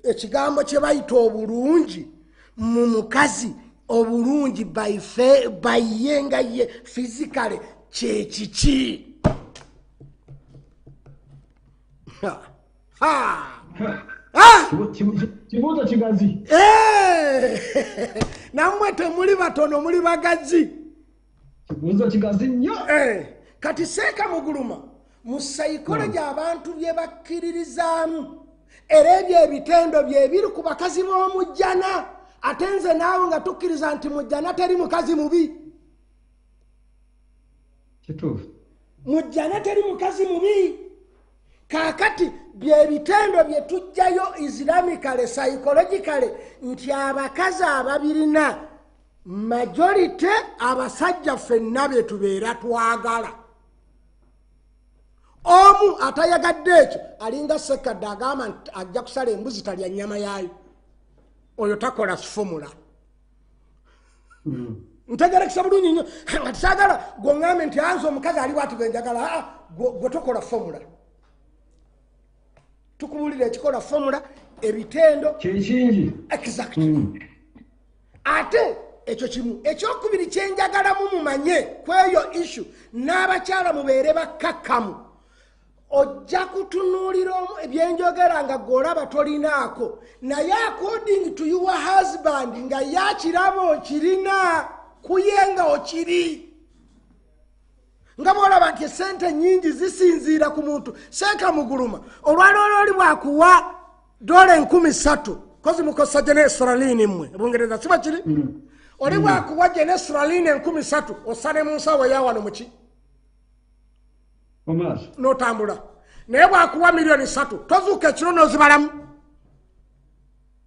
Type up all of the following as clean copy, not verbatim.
Ekigambo kye bayita obulungi mu mukazi, obulungi baye nga ye physically kyekiki? Kibuuzo kigazi. Nammwe temuli batono, muli bagazi. Kibuuzo kigazi nnyo. Kati Seeka Muguluma, mu psychology abantu bye bakkiririzaamu era ebyo ebitendo bye biri ku bakazi b'omujjana, ate nze naawe nga tukkiriza nti mujjana teri mukazi mubi. Kituufu. Mujjana teri mukazi mubi. Kaakati byebitendo bye tujjayo islamically, psychologically, nti abakazi ababirina majority abasajja ffenna bye tubeera twagala. Omu atayagadde ekyo alinga Sekadde agamba nti ajja kusala embuzi talya nnyama yaayo, oyo takola formula. Ntegerekesa bulungi nnyo nga tisaagala gweŋŋambe nti anze omukazi ali bwati gwe njagala, gwe tokola formula. Tukubuulira ekikola formula, ebitendo kyekingi. Exactly. Ate ekyo kimu. Ekyokubiri kyenjagalamu mumanye kweyo issue, n'abakyala mubeere bakkakkamu. Ojja kutunuulira ebyenjogera nga gw'olaba tolinaako, naye according to your husband nga yakiraba okirina, kuye nga okiri. Nga bw'olaba nti esente nnyingi zisinziira ku muntu. Seeka Muguluma, olwaleero oli bw'akuwa $3,000, kozi mukozesa gyenestralini mmwe Bungereza, si bwe kiri? Oli bw'akuwa gyenestralini 3,000, osale mu nsawo eya wano muki? N'otambula. Naye bw'akuwa 3,000,000, tozuuka ekiro n'ozibalamu.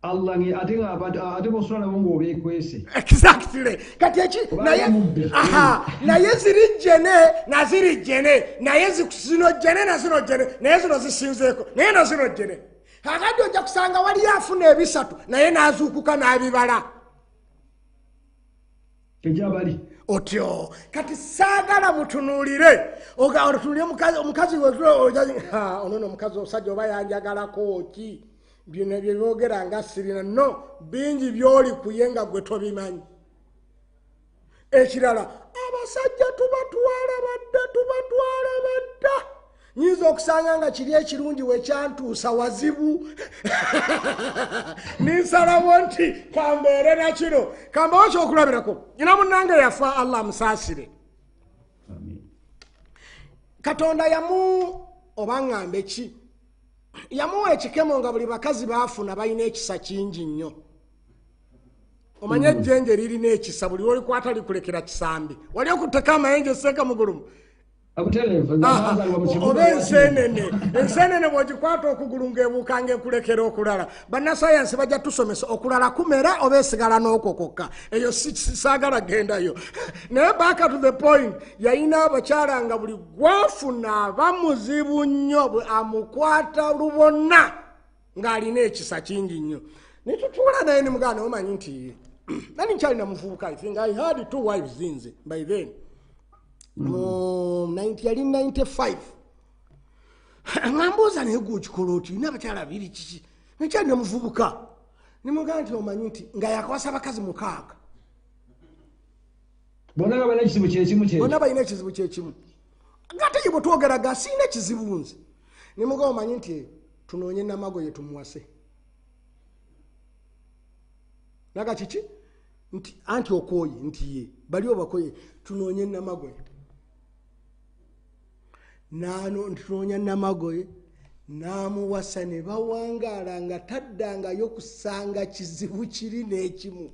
Allah ate ate bosula nabo ng'obeekwese. Exactly. Kati eki naye aha, naye ziri jene na ziri jene, naye zino jene na zino jene, naye zino zisinzeeko, naye na zino jene. Kakati ojja kusanga wali afuna 3 naye n'azuukuka n'abibala. Tejabali. Otyo. Kati saagala mutunuulire. Otunuulire omukazi ono no omukazi omusajja oba yanjagalako ki? Bino bye boogera nga sirina. No, bingi by'oli kuye nga gwe tobimanyi. Ekirala, abasajja tubatwala badda. Nyinza okusanga nga kiri ekirungi we kyantuusa wazibu. Ninsalawo nti kambeere na kino. Kambawo ekyokulabirako. Nyina munnange yafa, Allah amusaasire. Katonda yamu oba ŋŋambe ki? Yamuwa ekikemo nga buli bakazi baafuna balina ekisa kingi nnyo. Omanye ejjenje lirina ekisa, buli lw'olikwata likulekera kisambi. Wali okutteko amayenje Seeka Muguluma? Oba ensenene. Ensenene bw'ogikwata okugulu ng'ebuuka ng'ekulekera okulala. Bannasayansi bajja tusomesa okulala kumera oba esigala n'okwo kwokka. Eyo saagala gendayo. Naye back to the point, yalina abakyala nga buli gwafuna aba muzibu nnyo, amukwata lubona ng'alina ekisa kingi nnyo. Ne tutuula naye ne muganda omanyi nti nali nkyalina muvubuka. I think I had 2 wives nze by then. Mu yali 95. Nga mbuuza naye gwe okikola oti, olina abakyala babiri kiki? Nkyalina muvubuka. Ne mugamba nti omanyi nti nga yakwasa abakazi 6. Bonna nga balina ekizibu kyekimu kye. Bonna balina ekizibu kyekimu. Ng'ate ye bwe twogeraga sirina kizibu nze. Ne mugamba omanyi nti tunoonye Namagoye tumuwase. Naga kiki? Nti anti okooye nti ye bali obakoye tunoonye Namagoye. Naano ntunoonya Namagoye n'amuwasa ne bawangaala nga taddangayo kusanga kizibu kiri n'ekimu.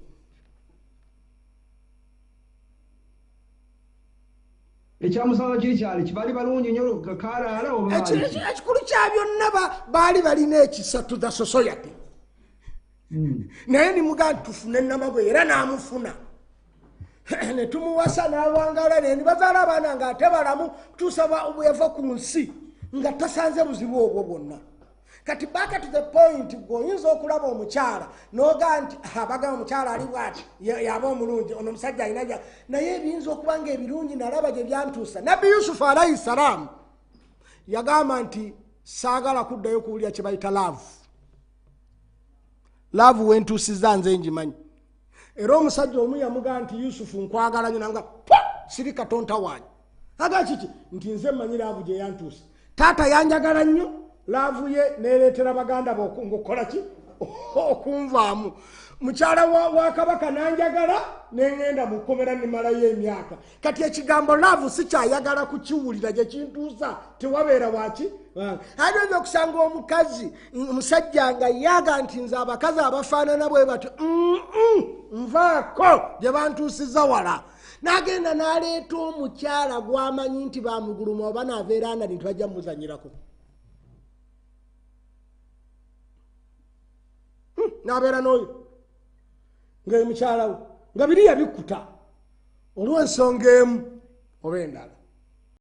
Ekyamusanga kiri kyali kibali balungi nnyo kaalaala oba baali ki? Ekikulu kya byonna baali balina ekisa to the society. Naye ne mugamba nti tufune Namagoye era n'amufuna. Ne tumuwasa n'awangaala naye ne bazaala abaana ng'ate balamu kutuusa bwe yava ku nsi nga tasanze buzibu obwo bwonna. Kati back to the point, gw'oyinza okulaba omukyala n'ogaa nti bagamba omukyala ali bw'ati, yaba omulungi, ono omusajja alina bya-, naye ebiyinza okuba nga ebirungi nalaba gye byantuusa. Nabbi Yusufu alayhi salaamu yagamba nti saagala kuddayo kuwulira kye bayita love. Love wentuusiza nze ngimanyi. Era omusajja omu yamugaa nti Yusufu nkwagala nyo, nanga siri katonta wange. Aga kiki nti nze mmanyi love gye yantuusa. Taata yanjagala nnyo, love ye nereetera baganda ngaokukola ki okunvaamu. Mukyala wa kabaka nanjagala neŋŋenda mu kkomera nimalayo emyaka. Kati ekigambo love sikyayagala kukiwulira, gye kintuusa tewabeera waki. Ate oyinza okusanga omukazi omusajja nga yaga nti nze abakazi abafaanana bwe batyo nvaako gye bantuusiza wala. N'agenda n'aleeta omukyala gw'amanyi nti bamuguluma oba naaveera andani nti bajja mumuzanyirako. N'abeera n'oyo nga ye mukyala we nga biri yabikuta olw'ensonga emu oba endala.